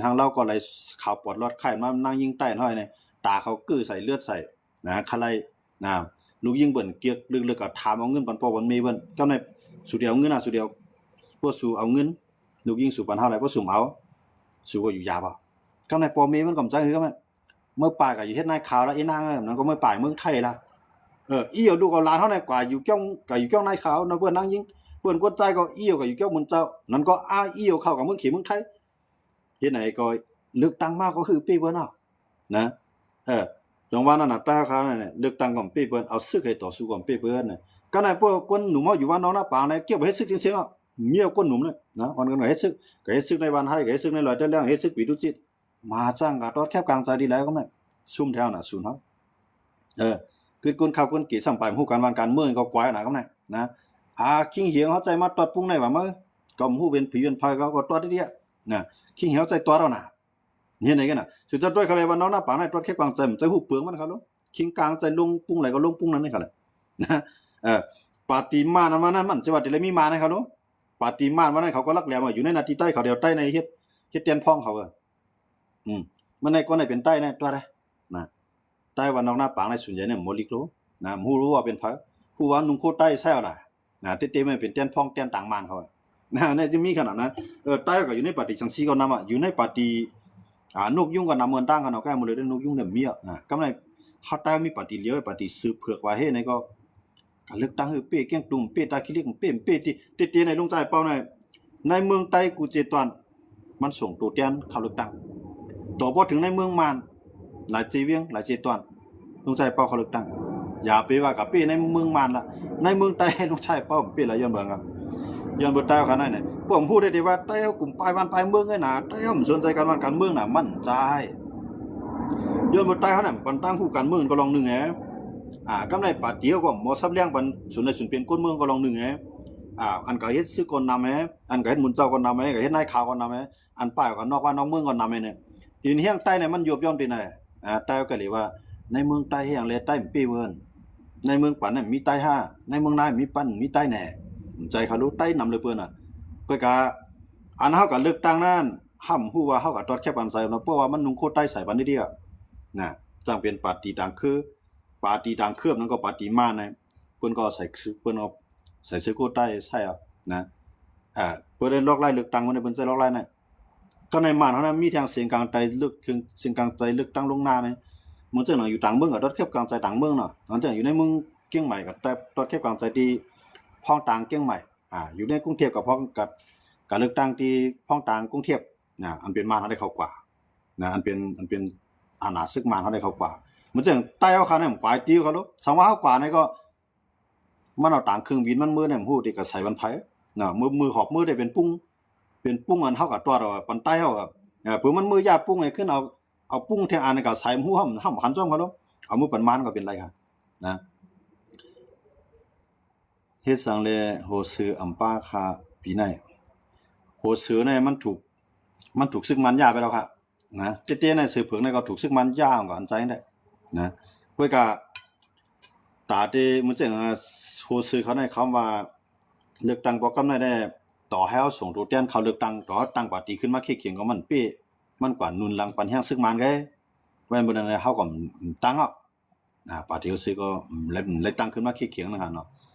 ທາງລາວກໍໄຫຼຂາວປອດລອດໄຂ່ມານັ່ງຍິງໃຕ້ຫ້ອຍນີ້ ຕາເຂົາກືໃສ່ເລືອດໃສ່ນະ ຄະໄລນະ ລູກຍິງເບິ່ນກຽກເລິກໆ ກໍຖາມເອົາເງິນປັນພໍ່ປັນແມ່ເບິ່ນ ກໍໃນສູດຽວເງິນນະ ສູດຽວ ພວກສູເອົາເງິນ ລູກຍິງສູປັນເຮົາໄດ້ ພວກສູເອົາ ສູກໍຢູ່ຢາບໍ່ ກໍໃນພໍ່ແມ່ມັນກໍບໍ່ຈັກຄືກັນ ເມື່ອປາຍກໍຢູ່ເຮັດນາຍຂາວລະ ອີນາງເອີຍ ນັ້ນກໍເມື່ອປາຍເມືອງໄທລະ ເອີ ອີ່ເອົາລູກເອົາຫຼານເຮົານີ້ກວ່າຢູ່ກ້ອງ ກໍຢູ່ກ້ອງນາຍຂາວນະ ເພື່ອນນາງຍິງ ເພື່ອນຄົນຊາຍກໍອີ່ເອົາ ກໍຢູ່ກ້ອງເມືອງເຈົ້າ ນັ້ນກໍອ້າງອີ່ເອົາເຂົ້າກັບເມືອງເຂມເມືອງໄທ ເຮັດໃດກໍເລືອກຕັ້ງມາກໍຄືເປ້ເພິ່ນເນາະ ນະ ເອີ ຈັ່ງວ່ານັ້ນນະ ໃຕ້ເຮົາຂາວນັ້ນເລືອກຕັ້ງກໍເປ້ເພິ່ນ ເອົາຊຶກໃຫ້ຕໍ່ສູ້ກໍເປ້ເພິ່ນນະ ກໍໃນພວກຄົນໜຸ່ມເຮົາຢູ່ບ້ານນອກນາປາງນີ້ ກຽມເຮັດຊຶກຈິງໆ ເນາະ ມີຄົນໜຸ່ມນະ ອ່ອນກັນກໍເຮັດຊຶກ ກໍເຮັດຊຶກໃນບ້ານໄຮ ກໍເຮັດຊຶກໃນລອຍແຕແລ້ງ ເຮັດຊຶກປີຕຸຈິດ ມາຈັ່ງກໍຕອດແຄບກາງໃຈດີແລ້ວກໍແມ່ນ ຊຸມແຖວໜ້າສູນເຮົາ ເອີ ຄືຄົນຂ່າວຄົນເກດຊ້ຳໄປ ຮູ້ການບ້ານການເມືອງກໍກວາຍໜ້າກໍແມ່ນນະ ອາ ຄິງຫຽງເຮົາໃຈມາຕອດປຸງໄດ້ວ່າ ມາ ກໍບໍ່ຮູ້ເປັນຜີເປັນໄພ ເຂົາກໍຕອດເດຍນະ ຄິງຫຽງເຮົາໃຈຕອດເອົານະ ເຮັດໃດກັນນະ ສຸດຈະດ້ວຍເຂົາເລີຍວ່ານອກໜ້າປາງໃນຕອດແຄບກາງໃຈ ມັນໃຈຮູ້ເປືອງມັນເຂົາໂລ ຄິງກາງໃຈລົງປຸງໃດກໍລົງປຸງນັ້ນນີ້ເຂົາເລີຍນະ ເອີ ປາຕີມານອັນວ່ານັ້ນ ມັນຈະວ່າແຕ່ລະມີມານໃຫ້ເຂົາໂລ ປາຕີມານວ່ານັ້ນ ເຂົາກໍລັກແຫຼມຢູ່ໃນໜ້າທີ່ໃຕ້ເຂົາ ດຽວໃຕ້ໃນເຮັດ ເຮັດແຕນພອງເຂົາ ເອີ ອືມ ມັນໃນກໍໃນເປັນໃຕ້ແນ ຕົວໃດນະ ໃຕ້ວ່ານອກໜ້າປາງໃນສ່ວນໃຫຍ່ນີ້ບໍ່ລິກໂລນະ ຮູ້ຮູ້ວ່າເປັນໃຜ ຮູ້ວ່ານຸ່ງໂຄດໃຕ້ໃສ່ເອົາລະນະ ເຕັມໆ ມັນເປັນແຕນພອງແຕນຕ່າງມານເຂົານະ ນີ້ຈະມີຂະໜາດນັ້ນ ເອີ ໃຕ້ກໍຢູ່ໃນປາຕີສັງສີກໍນຳ ຢູ່ໃນປາຕີ ອ່າ ນົກຍຸງກໍນຳເມືອນຕ່າງກັນເນາະ ໃກ້ໝົດເລີຍ ນົກຍຸງນີ້ມີອະນະ ກໍໃນເຮົາໃຕ້ມີປາຕີຫຼຽວ ປາຕີສືບເຜືອກວ່າເຮັດໃດກໍ ການເລືອກຕັ້ງ ເອີ ເປ້ແກ້ງຕຸງ ເປ້ຕາຂີ້ເຫຼັກ ເປ້ເປ້ທີ່ ເຕເຕໃນລຸງຈາຍເປົາໃນ ໃນເມືອງໃຕ້ກູເຈຕວນ ມັນສົ່ງໂຕແທນເຂົ້າເລືອກຕັ້ງ ຕໍ່ບໍ່ເຖິງໃນເມືອງມານ ຫຼາຍເຈວຽງ ຫຼາຍເຈຕວນ ລຸງຈາຍເປົາເຂົ້າເລືອກຕັ້ງ ຢ່າໄປວ່າກະເປ້ໃນເມືອງມານລະ ໃນເມືອງໃຕ້ລຸງຈາຍເປົາເປ້ຫຼາຍ ຍ້ອນເບິ່ງ ຍ້ອນເບິ່ງໃຕ້ຂະໜາດໃດ ພວກຮູ້ໄດ້ແຕ່ວ່າໃຕ້ເຮົາກຸ່ມປາຍບ້ານປາຍເມືອງເອີຍນະ ໃຕ້ເຮົາສົນໃຈການບ້ານການເມືອງນະ ມັນໃຈ ຍ້ອນເບິ່ງໃຕ້ເຮົານະ ປັນຕ່າງຮູ້ການເມືອງກໍລອງໜຶ່ງແອ ອ່າ ກຳໄລປາຕີເຮົາກໍບໍ່ສຳແດງປັນສູນໃດສູນເປັນຄົນເມືອງກໍລອງໜຶ່ງແອ ອ່າ ອັນກໍເຮັດຊຶກກໍນຳແອ ອັນກໍເຮັດໝູນເຈົ້າກໍນຳແອ ກໍເຮັດນາຍຂາວກໍນຳແອ ອັນປາຍກໍນອກບ້ານນອກເມືອງກໍນຳແອ ເອີ ເຫັນແຮງໃຕ້ນີ້ມັນຍວບຍ່ອມທີ່ໃນ ອ່າ ໃຕ້ກໍເລີຍວ່າ ໃນເມືອງໃຕ້ແຮງແລໃຕ້ມັນເປ້ເວີ້ນ ໃນເມືອງປັນນັ້ນມີໃຕ້ຫ້າ ໃນເມືອງນາຍມີປັນມີໃຕ້ແນ່ ໃຈເຂົາຮູ້ໃຕ້ນຳເລີເພິ່ນນະ ກໍກະ ອັນເຮົາກໍເລືອກຕັ້ງນັ້ນ ເຮົາຮູ້ວ່າເຮົາກໍຕອດແຄບກັນໃສ່ເນາະ ເພາະວ່າມັນນຸ່ງໂຄດໃຕ້ໃສ່ປານນີ້ດຽວນະ ຈັ່ງເປັນປາຕີຕ່າງຄື ປາຕີຕ່າງເຄືອບນັ້ນກໍປາຕີມານນະ ເພິ່ນກໍໃສ່ ເພິ່ນກໍໃສ່ເສື້ອໂຄດໃຕ້ໃສ່ເອົານະ ອ່າ ເພິ່ນໄດ້ລອກໄລ່ເລືອກຕັ້ງ ເພິ່ນໄດ້ ເພິ່ນໃສ່ລອກໄລ່ນະ ກໍໃນມານເຮົານະ ມີທັງສຽງກາງໃຈເລືອກ ສຽງກາງໃຈເລືອກຕັ້ງລ່ວງໜ້ານະ ເໝືອນຈັ່ງໜັງຢູ່ຕ່າງເມືອງກໍຕອດແຄບກາງໃຈຕ່າງເມືອງເນາະ ອັນຈັ່ງຢູ່ໃນເມືອງກຽງໃໝ່ກໍຕອດແຄບກາງໃຈທີ່ພອງຕາງກຽງໃໝ່ ອ່າ ຢູ່ໃນກຸງເທບກໍພອງກັບການເລືອກຕັ້ງທີ່ພອງຕາງກຸງເທບນະ ອັນເປັນມານເຮົາໄດ້ເຂົ້າກວ່ານະ ອັນເປັນ ອັນເປັນອານາຊຶກມານເຮົາໄດ້ເຂົ້າກວ່າ ເໝືອນຈັ່ງໃຕ້ເຮົາຂະໜາດກວ່າຕິວເຂົາໂລ ສັງວ່າເຮົາກວ່າໃນກໍ ມັນເອົາຕາງເຄື່ອງບິນມັນເມືອໃດ ບໍ່ຮູ້ຕິກະໃສ່ວັນໄພນະ ມື ມືຂອບມືໄດ້ເປັນປຸ້ງ ເປັນປຸ້ງ ອັນເຮົາກໍຕອດເອົາປັນໃຕ້ເຮົາ ເອີ ເພື່ອມັນມືຢາປຸ້ງໃຫ້ຂຶ້ນ ເອົາ ເອົາປຸ້ງແທງອັນກໍໃສ່ ບໍ່ຮູ້ ເຮົາ ເຮົາບໍ່ຄັນຈ້ອມເຂົາໂລ ເອົາມືປັນມານກໍເປັນໄລນະ ເຮັດສັງແລໂຮເຊີອຳປາຄາປີໃນ ໂຮເຊີນີ້ມັນຖືກ ມັນຖືກຊຶກມານຢາໄປແລ້ວຄະນະ ເຕເຕໃນເສືອເຜືອກໃນກໍຖືກຊຶກມານຢາ ກໍອັນໃຈໄດ້ນະ ກວຍກະ ຕາເຕ ເໝືອນຈັ່ງ ໂຮເຊີເຂົາໃນຄຳວ່າ ເລືອກຕັ້ງບໍ່ກຳໄດ້ ຕໍ່ໃຫ້ເຮົາສົ່ງໂຕແທນເຂົ້າເລືອກຕັ້ງ ຕໍ່ເຮົາຕັ້ງປາຕີຂຶ້ນມາເຄກຄຽງກັບມັນເປ້ ມັນກວ່າໜູນຫຼັງປັນແຮງຊຶກມານໄງ ແມ່ນບໍ່ນັ້ນເຮົາກໍ ອືມ ຕັ້ງເອົາ ອ່າ ປາຕີເຮົາຊຶກກໍ ອືມ ໄດ້ ໄດ້ຕັ້ງຂຶ້ນມາເຄກຄຽງນັ້ນຫັ້ນເນາະ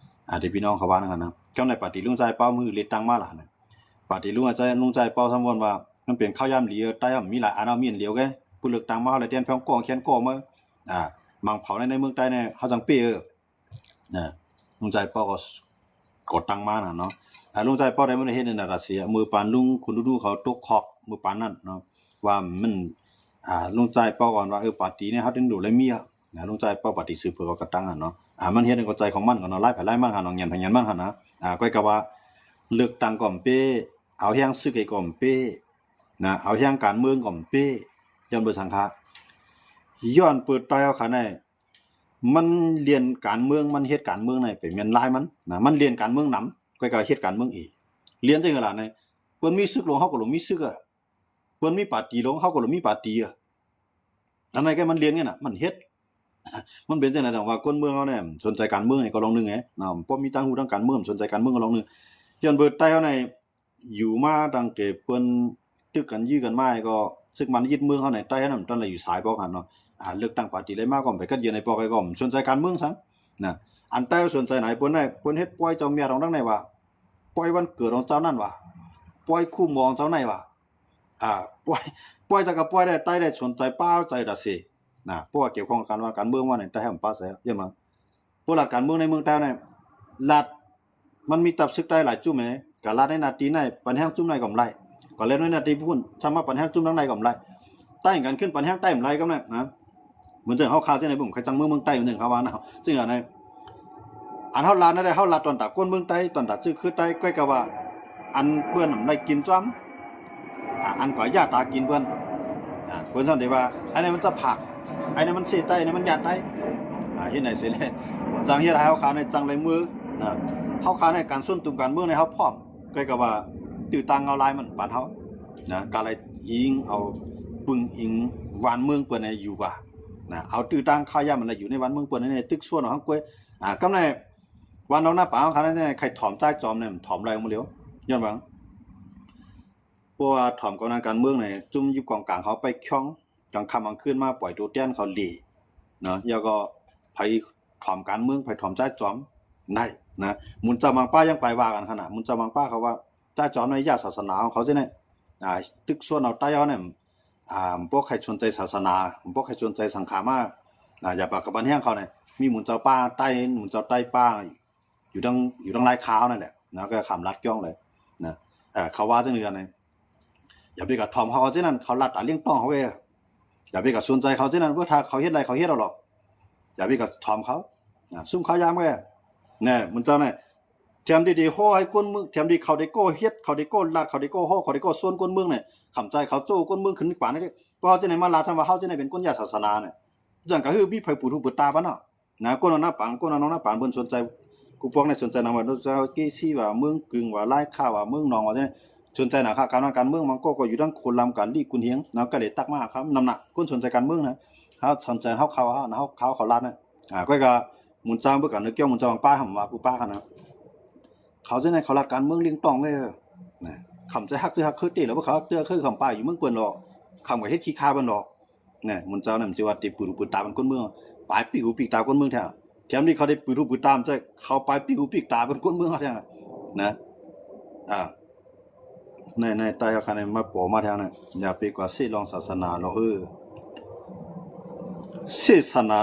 ອ່າ ທີ່ພີ່ນ້ອງເຂົາວ່ານັ້ນຫັ້ນນະ ກຳໄດ້ປາຕີລຸງຈາຍເປົາ ມື້ເລດຕັ້ງມາຫຼາຍນະ ປາຕີລຸງຈາຍ ລຸງຈາຍເປົາ ສຳມວນວ່າ ມັນເປັນຄາວຍາມດີ ໃຕ້ເຮົາມີຫຼາຍອັນ ເຮົາມີອັນດຽວໄງ ຜູ້ເລືອກຕັ້ງມາ ເຮົາໄດ້ແຕ່ນແພງກໍຂຽນກໍມາ ອ່າ ມັງເຜົາໃນ ໃນເມືອງໃຕ້ນີ້ ເຮົາຈັ່ງເປ້ ເອີ ນະ ລຸງຈາຍເປົາກໍ ກໍຕັ້ງມານະເນາະ ອ່າ ລຸງຈາຍເປົາໄດ້ ມັນໄດ້ເຮັດໃນນາຕາເສຍ ມື້ປານລຸງຄຸນດູດູເຂົາຕົກຄອກ ມື້ປານນັ້ນເນາະ ວ່າມັນ ອ່າ ລຸງຈາຍເປົາກ່ອນວ່າ ເອີ ປາຕີນີ້ເຮົາເປັນໂດໄລເມຍນະ ລຸງຈາຍເປົາ ປາຕີສືບເຜືອກກໍຕັ້ງຫັ້ນເນາະ ອ່າ ມັນເຮັດໃນກົດໃຈຂອງມັນກໍເນາະ ລາຍໃຜລາຍມັນຫັ້ນເນາະ ຫຍັນໃຜຫຍັນມັນຫັ້ນນະ ອ່າ ກວຍກະວ່າ ເລືອກຕັ້ງກໍເປັນເປ້ ເອົາແຮງຊຶກໃຫ້ກໍເປັນເປ້ນະ ເອົາແຮງການເມືອງກໍເປັນເປ້ ຍ້ອນເບີສັງຄະ ຍ້ອນເປີດຕ່ອຍເອົາຂະແນນ ມັນລຽນການເມືອງ ມັນເຮັດການເມືອງໃນໄປແມ່ນລາຍມັນນະ ມັນລຽນການເມືອງນຳ ກວຍກະເຮັດການເມືອງເອງ ລຽນຈັ່ງໃດລະໃນ ເພິ່ນມີຊຶກລົງ ເຮົາກໍລົງມີຊຶກ ເພິ່ນມີປາຕີລົງ ເຮົາກໍລົງມີປາຕີ ອັນນັ້ນກໍມັນລຽນກັນນະ ມັນເຮັດ ມັນເປັນຈັ່ງໃດ ຈັ່ງວ່າຄົນເມືອງເຮົານີ້ ສົນໃຈການເມືອງນີ້ກໍລອງໜຶ່ງເນາະ ບໍ່ມີທາງຮູ້ທາງການເມືອງ ສົນໃຈການເມືອງກໍລອງໜຶ່ງ ຍ້ອນເບີໄຕເຮົານີ້ ຢູ່ມາຕັ້ງແຕ່ເພິ່ນ ຕຶກກັນຢື້ກັນມາ ກໍເຊິ່ງມັນຍຶດເມືອງເຮົາໃນໃຕ້ຫັ້ນ ມັນຕ້ອງໄດ້ຢູ່ສາຍບອກຫັ້ນເນາະ. ອ່າ ເລືອກຕັ້ງປາຕີ້ໄດ້ມາ ກໍໄປກັດເຢັນໃນປອກ ກໍບໍ່ສົນໃຈການເມືອງຊ້ຳນະ. ອັນໃຕ້ສົນໃຈໃນ ເພິ່ນໄດ້ ເພິ່ນເຮັດປ່ອຍເຈົ້າແມ່ຂອງທາງໃນວ່າ ປ່ອຍວັນເກີດຂອງເຈົ້ານັ້ນວ່າ ປ່ອຍຄູ່ໝໍຂອງເຈົ້າໃນວ່າ ອ່າ ປ່ອຍ ປ່ອຍຈັກກະປ່ອຍໄດ້ ໃຕ້ໄດ້ສົນໃຈປ້າໃຈດາເສນະ. ເພາະວ່າກ່ຽວຂ້ອງກັບການວ່າການເມືອງວ່ານີ້ ໃຕ້ຫ້າມປ້າໃຈ ເຫັນບໍ່? ພວກລັດການເມືອງໃນເມືອງໃຕ້ນີ້ ລັດ ມັນມີຕັບສຶກໃຕ້ຫຼາຍຈຸ້ມເດ ກະລັດໃນໜ້າທີ່ໃນ ປັນແຮງຈຸ້ມໃນກໍບໍ່ໄດ້ ກໍແລ່ນໃນໜ້າທີ່ພຸ້ນ ຊຳມາປັນແຮງຈຸ້ມທາງໃນກໍບໍ່ໄດ້ ໃຕ້ກັນຂຶ້ນປັນແຮງໃຕ້ບໍ່ໄດ້ກໍນັ້ນນະ. ເໝືອນຈັ່ງເຮົາຂ່າວຈັ່ງໃດ ບໍ່ເຄີຍຈັ່ງເມືອງ ເມືອງໃຕ້ເປັນຈັ່ງເຮົາວ່ານະ ເຊິ່ງອັນນັ້ນ ອັນເຮົາລັດນັ້ນໄດ້ ເຮົາລັດຕອນຕາກົ້ນເມືອງໃຕ້ ຕອນຕາຊື່ຄືໃຕ້ ກ້ອຍກະວ່າ ອັນເພິ່ນນຳໄດ້ກິນຈ້ອມ ອາ ອັນກວ່າຢາຕາກິນເພິ່ນ ອາ ເພິ່ນຊັ້ນເດວ່າ ອັນນີ້ມັນຈະຜັກ ອັນນີ້ມັນເສໃຕ້ ອັນນີ້ມັນຢາໃຕ້ ອາ ເຮັດໃນເສແລະ ຈັ່ງເຮັດໃຫ້ເຮົາຄາໃນຈັ່ງໄດ້ມືນະ. ເຮົາຄາໃນການຊົນຕຸມການເມືອງໃນເຮົາພ້ອມ ກໍກະວ່າ ຕື້ຕາງເງົາລາຍມັນປານເຮົານະ ກະໄດ້ອີງເອົາ ປຶງອີງບ້ານເມືອງເພິ່ນໃນຢູ່ກວ່ານະ ເອົາຕື້ຕາງຂ່າວຢາມມັນໄດ້ຢູ່ໃນບ້ານເມືອງເພິ່ນໃນຕຶກສ່ວນຂອງເຮົາກວ່າ. ອາ ກຳໃນ ບ້ານນອກນາປາຂອງເຮົານີ້ ໃຫ້ຖອມຈ່າຍຈອມນີ້ ຖອມໄລ່ອອກມາເລີຍ ຍ້ອນວ່າ ເພາະວ່າຖອມກອງການເມືອງນີ້ ຈຸ້ມຢູ່ກອງກາງເຮົາໄປຂຽງ ກາງຄ່ຳກາງຄືນມາປ່ອຍໂຕແຕນເຂົາເລເນາະ ແລ້ວກໍໃຜຖອມການເມືອງ ໃຜຖອມຈ່າຍຈອມໄດ້ນະ. ໝູນເຈົ້າມັງປາຍັງໄປວ່າກັນຂະໜາດ ໝູນເຈົ້າມັງປາເຂົາວ່າ ຈ່າຍຈອມໃນຢາສາສະໜາຂອງເຂົາຊີ້ນະ ອ່າ ຕຶກສ່ວນເອົາໃຕ້ເຮົານີ້ ອ່າ ບໍ່ໃຫ້ສົນໃຈສາສະໜາ ບໍ່ໃຫ້ສົນໃຈສັງຄາມາ ອ່າ ຢ່າປາກກັບບັນແຮງເຂົານີ້ ມີໝູນເຈົ້າປ່າໃຕ້ ໝູນເຈົ້າໃຕ້ປ່າ ຢູ່ທາງ ຢູ່ທາງລາຍຄາວນັ້ນແຫຼະນະ ກໍຂ້າມລັດກ້ອງເລີຍນະ. ເອີ ເຂົາວ່າຈັ່ງນີ້ນະ ຢ່າໄປກະຖອມເຂົາຈັ່ງນັ້ນ ເຂົາລັດຕາລ້ຽງຕ້ອງເຮົາເດ ຢ່າໄປກະສົນໃຈເຂົາຈັ່ງນັ້ນ ເພາະຖ້າເຂົາເຮັດໄດ້ ເຂົາເຮັດເອົາໂລດ ຢ່າໄປກະຖອມເຂົານະ. ຊຸມເຂົາຢາມເດ ແນ່ ໝູນເຈົ້ານະ ແທນທີ່ຊິໂຮໃຫ້ຄົນເມືອງ ແທນທີ່ເຂົາໄດ້ກໍເຮັດ ເຂົາໄດ້ກໍລັດ ເຂົາໄດ້ກໍໂຮ ເຂົາໄດ້ກໍຊົນຄົນເມືອງນີ້ ຄຳໃຈເຂົາໂຈ້ຄົນເມືອງຂຶ້ນກວ່ານີ້ເດ. ເພາະເຮົາຈັ່ງໃດມາລາດ ຊັ້ນວ່າເຮົາຈັ່ງໃດເປັນຄົນຢາສາສະໜານະ ຈັ່ງກະຄືມີໃຜປູກຫູເປີດຕາປານເນາະ ນະ ຄົນນອກນາປາງ ຄົນນອກນາປາງເພິ່ນສົນໃຈ ກູປອກໃນສົນໃຈນຳວ່າ ເກຊີວ່າ ເມືອງກຶງວ່າ ລາຍຄາວ່າ ເມືອງໜອງວ່າ ສົນໃຈນະ ການການເມືອງ ມັນກໍ ກໍຢູ່ທາງໂຄລຳ ການລີ້ກຸນຮຽງນະ ກໍເລີຍຕັກມາຄຳນຳນະ ຄົນສົນໃຈການເມືອງນະ. ເຮົາສົນໃຈ ເຮົາເຂົ້າ ເຮົາ ເຮົາເຂົ້າ ເຂົາລັດນະ ອາ ຂ້ອຍກະໝູນຈາມເບິ່ງກັນ ກ່ຽວໝູນຈາມປາ ຫຳວ່າກູປາຫັ້ນນະ ເຂົາຈັ່ງໃດ ເຂົາລັດການເມືອງລ້ຽງຕ້ອງເລີຍນະ. ຄຳໃຈຮັກຊື່ຮັກຄືເຕີ ແລ້ວພວກເຂົາເຕີເຄີຍຄຳປາຢູ່ເມືອງເພິ່ນເນາະ ຄຳກະເຮັດຂີ້ຂ້າເພິ່ນເນາະ. ແນ່ ໝູນເຈົ້ານັ້ນ ມັນຊິວ່າໄດ້ເປີດຫູເປີດຕາເປັນຄົນເມືອງ ປາຍປິກຫູປິກຕາຄົນເຂົາເທື່ອ ແທນທີ່ເຂົາໄດ້ເປີດຫູເປີດຕາ ມັນຈະເຂົາປາຍປິກຫູປິກຕາເປັນຄົນເມືອງເຂົາເທື່ອນະ. ອ່າ ໃນ ໃນໃຕ້ເຮົາຄັນມາປໍມາແຖວນັ້ນ ຢ່າໄປກວ່າເສດລອງສາສະໜາເນາະ ເອີ ເສສະໜາ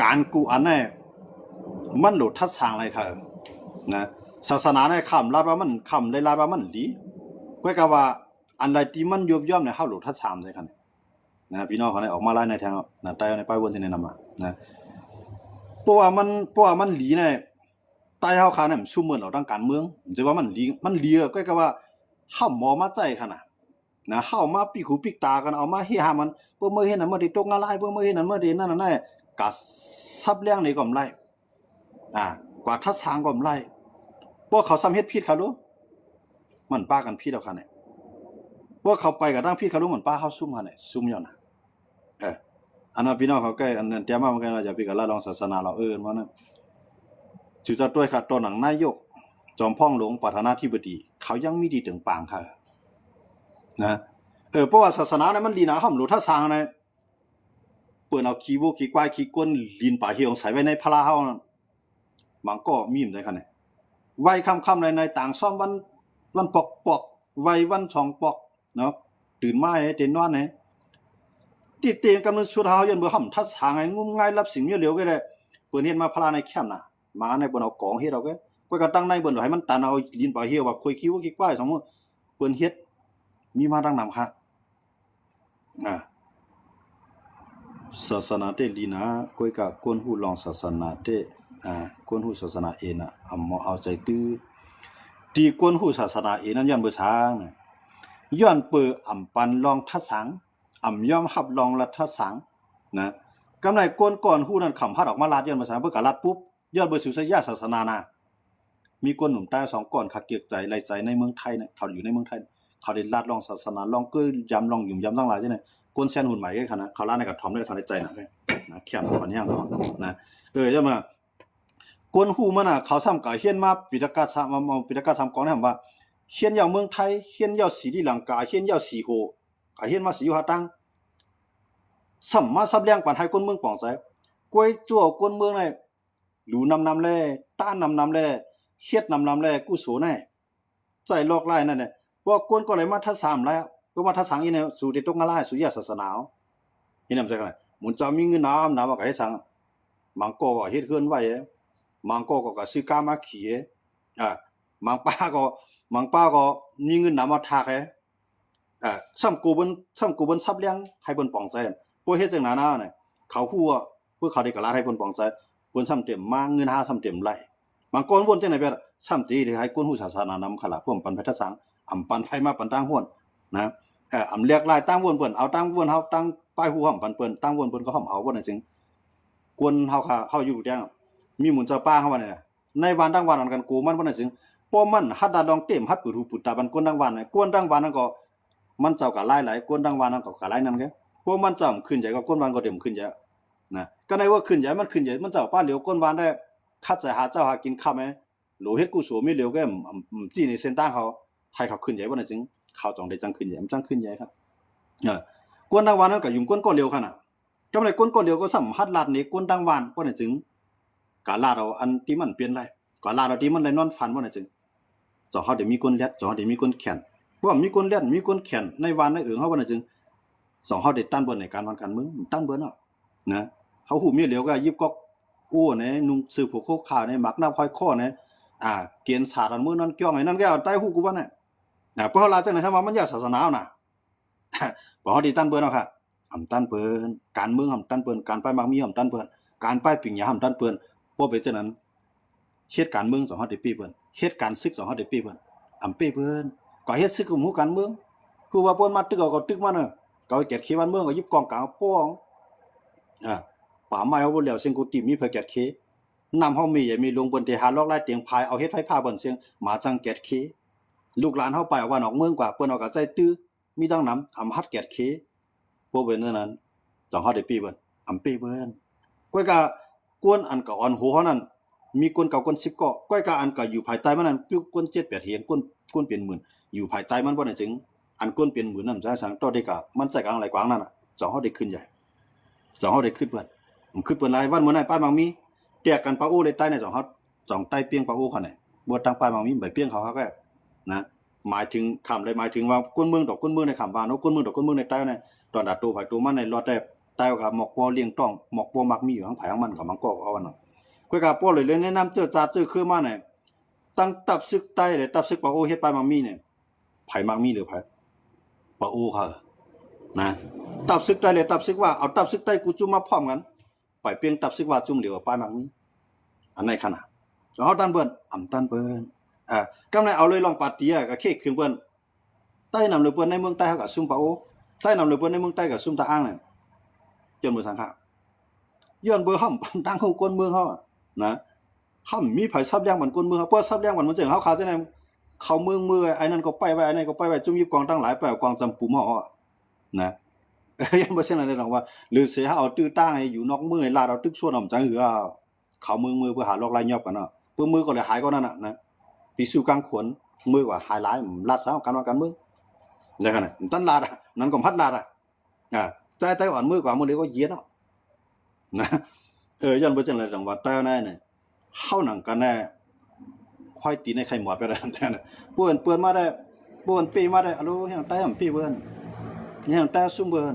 ການກູອັນນັ້ນ ມັນໂຫຼດທັດສາງຫຼາຍເທື່ອນະ. ສາສະໜາໃນຄຳລັດວ່າມັນ ຄຳໄດ້ລັດວ່າມັນດີ ຂ້ອຍກະວ່າ ອັນໃດທີ່ມັນຍຸບຍ່ອມໃນເຮົາໂຫຼດທັດສາງໃສ່ກັນ ນະ ພີ່ນ້ອງເຮົາໄດ້ອອກມາຫຼາຍໃນແທງນະ ໃຕ້ໃນປ້າຍວນທີ່ແນະນຳມານະ ເພາະວ່າມັນ ເພາະວ່າມັນດີໃນໃຕ້ເຮົາຄານະ ມັນຊຸມເໝິດເອົາທາງການເມືອງ ມັນຊິວ່າມັນດີ ມັນດີກໍຄືວ່າເຮົາບໍ່ມາໃຈຂະໜາດນະ ເຮົາມາປິກຫູປິກຕາກັນ ເອົາມາເຮຮາມັນ ເພິ່ນເມືອເຮັດນັ້ນເມືອເຮັດຕົກງານຫຼາຍ ເພິ່ນເມືອເຮັດນັ້ນເມືອເຮັດນັ້ນນັ້ນ ກະສັບແລ້ງນີ້ກໍບໍ່ໄດ້ ອ່າ ກວາດທັດສາງກໍບໍ່ໄດ້ ພວກເຂົາຊ້ຳເຮັດຜິດເຂົາໂລດ ມັນປາກັນຜິດເອົາຄັນນີ້ ພວກເຂົາໄປກະທາງຜິດເຂົາໂລດ ມັນປາເຮົາຊຸມຄັນນີ້ ຊຸມຍ້ອນນະ. ເອີ ອັນນັ້ນພີ່ນ້ອງເຂົາໃກ້ ອັນນັ້ນແຕ່ມາເໝືອນກັນ ຢ່າໄປກະລາດລອງສາສະໜາລາວເອີ້ນວ່ານັ້ນ ຊື່ເຈົ້າຕົວະຂ້າຕໍ່ໜັງນາຍົກ ຈອມພອງຫຼວງ ປະທານາທິບໍດີ ເຂົາຍັງມີທີ່ເຖິງປາງເຂົານະ. ເອີ ເພາະວ່າສາສະໜານັ້ນມັນດີນະ ເຮົາບໍ່ຮູ້ທັດສາງນະ ເພິ່ນເອົາຂີ້ຫວູຂີ້ຄວາຍຂີ້ກົ້ນ ລີນປາຫ່ຽວໃສ່ໄວ້ໃນພະລາເຮົານັ້ນ ບາງກໍມີນຳໃດຄັນນີ້ ໄວຄ່ຳໆ ໃນ ໃນຕ່າງຊ້ອມວັນ ວັນປອກໆ ໄວວັນສອງປອກເນາະ ຕື່ນມາໃຫ້ເຕັນນອນໃຫ້ ຕິດເຕງກຳເນີດສຸດເຮົາ ຍ້ອນບໍ່ຫ້າມທັດສາງໃຫ້ງຸ້ມງ່າຍ ລັບສິງມຽວຫຼຽວກໍໄດ້ ເພິ່ນເຮັດມາພະລາໃນແຄມນະ ມາໃນເພິ່ນເອົາກອງເຮັດເອົາ ຂ້ອຍກໍຕັ້ງໃນເພິ່ນໃຫ້ມັນຕັນ ເອົາລີນປາຫ່ຽວວ່າ ຄວາຍຂີ້ຫວູຂີ້ຄວາຍ ສົມມຸດ ເພິ່ນເຮັດ ມີມາຕັ້ງນຳຄະ ອ່າ ສາສະໜາເຕດລີນາ ກວຍກະກົນຮູ້ລອງສາສະໜາເຕດ ອ່າ ກົນຮູ້ສາສະໜາເອນະ ອຳມາເອົາໃຈຕື້ ທີ່ກົນຮູ້ສາສະໜາເອນະ ຍ້ອນເບີສາງ ຍ້ອນເປີອຳປັນລອງທັດສາງ ອຳຍອມຮັບລອງລັດທັດສາງນະ ກຳໄນກົນກ່ອນຮູ້ນັ້ນ ຄຳພັດອອກມາລາດ ຍ້ອນເບີສາງ ເປີກະລາດປຸບ ຍ້ອນເບີສຸດສະຍາສາສະໜານະ ມີຄົນໜຸ່ມໃຕ້ສອງກ່ອນ ຂະກຽກໃຈໄຫຼໃຈໃນເມືອງໄທນະ ເຂົາຢູ່ໃນເມືອງໄທ ເຂົາໄດ້ລາດລອງສາສະໜາ ລອງເກີຍຢາມ ລອງຫຍຸ້ມຢາມທັງຫຼາຍຊີ້ນະ ຄົນແສນຫຸ່ນໃໝ່ເດ້ຂະນະ ເຂົາລາວໃນກະຖອມໄດ້ ເຂົາໄດ້ໃຈໜັກເດ້ນະ ແຄມເຂົາປານຫຍັງເນາະນະ ເອີ ຢ່າມາ ຄົນຮູ້ມານະ ເຂົາຊ້ຳກະຮຽນມາປິດຕະກະສາມ ເອົາ ປິດຕະກະສາມກອງນະ ວ່າ ຮຽນຢ່າວເມືອງໄທ, ຮຽນຢ່າວສີລິລັງກາ, ຮຽນຢ່າວສີໂຫ, ກະຮຽນມາສີ່ຫ້າຕັ້ງ, ສ່ຳມາສັບລຽງປັນໃຫ້ຄົນເມືອງປອງໃຈ. ກວຍຈົວຄົນເມືອງໃນຫຼູນຳນຳແລ, ຕ້ານນຳນຳແລ, ເຮັດນຳນຳແລ, ກຸໂສໃນ ໃສ່ຫຼອກຫຼາຍນັ້ນແຫຼະ. ພວກຄົນກໍເລີຍມາທັດສາມຫຼາຍ, ກໍມາທັດສາງອີແນວ ສູເຕຕົກງາລາຍ ສູຢາສາສະໜາ. ເຫັນນຳໃຈກັນ ໝູນເຈົ້າມີເງິນນຳນຳ ວ່າກະເຮັດສັງ, ບາງກໍເຮັດເຮືອນໄວ້, ບາງກໍກໍກະຊື້ກ້າມາຂີ່, ອາ ບາງປ້າກໍ ບາງປ້າກໍມີເງິນນຳມາທາກແຮ. ເອີ ຊ້ຳກູເພິ່ນ ຊ້ຳກູເພິ່ນສັບລຽງໃຫ້ເພິ່ນປອງໃຈ. ພວກເຮັດຈັ່ງນັ້ນນະ ເຂົາຮູ້ວ່າພວກເຂົາໄດ້ກະລາດໃຫ້ເພິ່ນປອງໃຈ, ເພິ່ນຊ້ຳເຕັມມາ ເງິນຫາຊ້ຳເຕັມໄຫຼ. ບາງຄົນວົນຈັ່ງໃດແບບຊ້ຳຕີໃຫ້ຄົນຮູ້ສາສະໜານຳຂະລະ ພວກມັນປັນໄປທັດສັງ ອຳປັນໄປມາປັນຕ່າງຫວນນະ. ເອີ ອຳແລກຫຼາຍຕ່າງຫວນເພິ່ນ ເອົາຕ່າງຫວນເຮົາ ຕ່າງປ້າຍຮູ້ຫອມປັນເພິ່ນ ຕ່າງຫວນເພິ່ນກໍຫອມເອົາ ບໍ່ນັ້ນຈຶ່ງ ກວນເຮົາ ເຮົາຢູ່ແດງ ມີໝູນເຈົ້າປ້າເຮົາວ່ານີ້ນະ. ໃນວານທັງວານອອນກັນໂກມັນ ບໍ່ນັ້ນຈຶ່ງ ພວກມັນຫັດລາດລອງເຕັມ ຫັດປືດຫູປືດຕາບັນກວນທັງວານນະ. ກວນທັງວານນັ້ນກໍ ມັນເຈົ້າກະລາຍຫຼາຍ ກວນທັງວານນັ້ນກໍກະລາຍນັ້ນແກ. ພວກມັນເຈົ້າຂຶ້ນໃຫຍ່ກໍກວນວານກໍເຕັມຂຶ້ນໃຫຍ່ນະ. ກໍໃນວ່າຂຶ້ນໃຫຍ່ ມັນຂຶ້ນໃຫຍ່ ມັນເຈົ້າປ້າຫຼຽວກວນວານໄດ້ ຂັດໃຈຫາເຈົ້າຫາກິນຄ່ຳແຮ ໂຫຼເຮັດກຸໂສມີຫຼຽວແກ ອຳ ອຳ ອຳ ຈີ້ໃນເສັ້ນທາງເຂົາ ໃຫ້ເຂົາຂຶ້ນໃຫຍ່ ບໍ່ນັ້ນຈຶ່ງ ເຂົາຕ້ອງໄດ້ຈັ່ງຂຶ້ນໃຫຍ່ ມັນຈັ່ງຂຶ້ນໃຫຍ່ຄັບ. ເອີ ກວນທັງວານນັ້ນກໍຢຸງກວນກໍຫຼຽວຂະໜາດ ກຳໄລກົນກໍຫຼຽວກໍສຳຫັດລາດເນກົນທັງວານ ບໍ່ນັ້ນຈຶ່ງກະລາດເອົາອັນທີ່ມັນເປັນໄດ້ ກະລາດເອົາທີ່ມັນໄດ້ນອນຝັນ ບໍ່ນັ້ນຈຶ່ງ ສອງເຮົາໄດ້ມີກົນແລດ ສອງເຮົາໄດ້ມີກົນແຂນ ເພາະມີກົນແລດ ມີກົນແຂນໃນວານໃນເອີງເຮົາ ບໍ່ນັ້ນຈຶ່ງ ສອງເຮົາໄດ້ຕັນເບີນໃນການວານການເມືອງ ຕັນເບີນເນາະ ນະ. ເຮົາຮູ້ເມຫຼຽວກໍຍິບກອກໂອ້ແນ ນຸ່ງເສື້ອຜົກໂຄຂາວແນ ໝາກໜາບຫ້ອຍຄໍແນ ອາ ເກນສາດອັນມືນອນກ່ອງ ໄອ້ນັ້ນກໍເອົາໃຕ້ຫູກູວ່ານະ ອາ ພວກເຮົາລາວຈັ່ງໃດ ຖ້າວ່າມັນຢາກສາສະໜານະ ພວກເຮົາໄດ້ຕັນເບີນເອົາຄ່ະ ອຳຕັນເບີນ ການເມືອງອຳຕັນເບີນ ການປ້າຍໝາກມີອຳຕັນເບີນ ການປ້າຍປິງຍາອຳຕັນເບີນ ບໍ່ເປັນຈັ່ງນັ້ນ ເຮັດການເມືອງສອງເຮົາໄດ້ເປ້ເບີນ ເຮັດການສຶກສອງເຮົາໄດ້ເປ້ເບີນ ອຳເປ້ເບີນ ກວ່າເຮັດຊຶກກໍຮູ້ການເມືອງ ຄືວ່າເພິ່ນມາຕຶກເອົາກໍຕຶກມານະ ກໍແກດເຄບ້ານເມືອງ ກໍຢິບກອງກາງປ້ອງ ອາ ປ່າໄມ້ເຮົາບໍ່ແລ້ວ ເຊງໂກຕີມີໃຜແກດເຄ ນ້ຳເຮົາມີໃຫຍ່ມີຫຼວງ ເພິ່ນໄດ້ຫາລອກລາຍຕຽງພາຍ ເອົາເຮັດໄຟຟ້າເພິ່ນເຊງ ໝາຈັ່ງແກດເຄ ລູກຫຼານເຮົາໄປອອກບ້ານອອກເມືອງກວ່າ ເພິ່ນເອົາກະໃຈຕື້ ມີຕັ້ງນຳ ອຳຫັດແກດເຄ ບໍ່ເປັນນັ້ນ ສອງເຮົາໄດ້ເປ້ເບີນ ອຳເປ້ເບີນ ກ້ອຍກະ ກວນອັນກະອ່ອນໂຫເຮົານັ້ນ ມີກວນເກົ້າກວນສິບກໍ ກ້ອຍກະອັນກະຢູ່ພາຍໃຕ້ມັນນັ້ນ ກວນເຈັດແປດເຮງ ກວນ ກວນເປັນໝື່ນ ຢູ່ພາຍໃຕ້ມັນ ບໍ່ນັ້ນຈຶ່ງ ອັນກວນເປັນໝື່ນນັ້ນ ຈະໃຫ້ສັງຕໍ່ໄດ້ກະ ມັນໃຈກາງຫຼາຍກວ່າງນັ້ນນະ ສອງເຮົາໄດ້ຂຶ້ນໃຫຍ່ ສອງເຮົາໄດ້ຂຶ້ນເບີນ ມັນຂຶ້ນເບີນຫຼາຍ ວັນມື້ນັ້ນປ້າຍໝາກມີ ແຕກກັນປາໂອ້ເລີຍໃຕ້ໃນສອງເຮົາ ສອງໃຕ້ປ່ຽງປາໂອ້ເຂົານີ້ ບໍ່ຕັ້ງປ້າຍໝາກມີ ໃບປ່ຽງເຂົາເຮົາກໍນະ ໝາຍເຖິງ ຄຳໄດ້ໝາຍເຖິງວ່າ ຄົນເມືອງຕໍ່ຄົນເມືອງໃນຄຳວ່າເນາະ ຄົນເມືອງຕໍ່ຄົນເມືອງໃນໃຕ້ໃນ ຕອນດາໂຕໃຜໂຕມັນໃນລອດແຕ່ໃຕ້ວ່າກໍໝອກປໍລ້ຽງຕ້ອງ ໝອກປໍໝາກມີຢູ່ທາງໃຜທາງມັນ ກໍມັນກໍເອົາອັນນັ້ນ ຂ້ອຍກໍພໍເລີຍແນະນຳເຈີຈາເຈີເຄືອມາໃນ ຕັ້ງຕັບຊຶກໃຕ້ ແລະ ຕັບຊຶກປາໂອ້ເຮັດປ້າຍໝາກມີນີ້ ໃຜໝາກມີຫຼືໃຜ ປາໂອ້ເຂົານະ ຕັບຊຶກໃຕ້ ແລະ ຕັບຊຶກວ່າ ເອົາຕັບຊຶກໃຕ້ກູຈຸມມາພ້ອມກັນ ໄປປ່ຽງຕັບຊຶກວ່າຈຸ່ມດຽວກັບປ້າຍໝາກມີ ອັນໃນຂະນະ ເຮົາຕັນເພິ່ນ ອຳຕັນເພິ່ນ ອາ ກຳໃນເອົາເລີຍລອງປາຕີ ກະເຄກຄຶງເພິ່ນ ໃຕ້ນຳເລີເພິ່ນໃນເມືອງໃຕ້ເຮົາກະຊຸມປາໂອ ໃຕ້ນຳເລີເພິ່ນໃນເມືອງໃຕ້ກະຊຸມຕາອ່າງນັ້ນ ຍ້ອນເບີສັງຂະ ຍ້ອນເບີເຮົາບໍ່ປັນຕັ້ງຮູ້ຄົນເມືອງເຮົານະ ເຮົາມີໃຜສັບລຽງປັນຄົນເມືອງເຮົາ ເພາະສັບລຽງປັນມັນຈັ່ງເຮົາຂາດຈັ່ງໃດ ເຂົາເມືອງເມືອງ ໄອ້ນັ້ນກໍໄປໄວ້ ໄອ້ນັ້ນກໍໄປໄວ້ ຈຸ່ມຍິບກອງຕັ້ງຫຼາຍ ໄປເອົາກອງຈຳປຸມເຮົາ ນະ ຢ້ານບໍ່ເຊັ່ນນັ້ນໄດ້ດອກວ່າ ຫຼືເສຍເຮົາເອົາຕື້ຕ່າງໃຫ້ຢູ່ນອກເມືອງ ໃຫ້ລາດເອົາຕຶກສວນເອົາຈັງເຮືອ ເຂົາເມືອງເມືອງເພື່ອຫາລອກລາຍຍອບກັນເນາະ ເພື່ອເມືອງກໍເລີຍຫາຍກວ່ານັ້ນນະ ປີສູ່ກາງຂວັນເມືອງວ່າຫາຍຫຼາຍ ລາດສາວການວ່າການເມືອງ ແລ້ວກັນນັ້ນ ມັນຕັນລາດ ນັ້ນກໍພັດລາດ ອາ ໃຈໃຕ້ອ່ອນເມືອງກວ່າເມືອງເລີຍກໍຢຽນເນາະ ນະ ເອີ ຢ້ານບໍ່ຈັ່ງໃດ ຈັ່ງວ່າໃຕ້ໃນນີ້ ເຮົາໜັງກັນແນ່ ຄວາຍຕີນໃນໄຂ່ໝອດໄປແລ້ວ ເປື້ອນເປື້ອນມາໄດ້ ເປື້ອນເປ້ມາໄດ້ ອາໂລ ແຮງໃຕ້ອຳເປ້ເບິ່ນ ແຮງໃຕ້ຊຸ່ມເບິ່ນ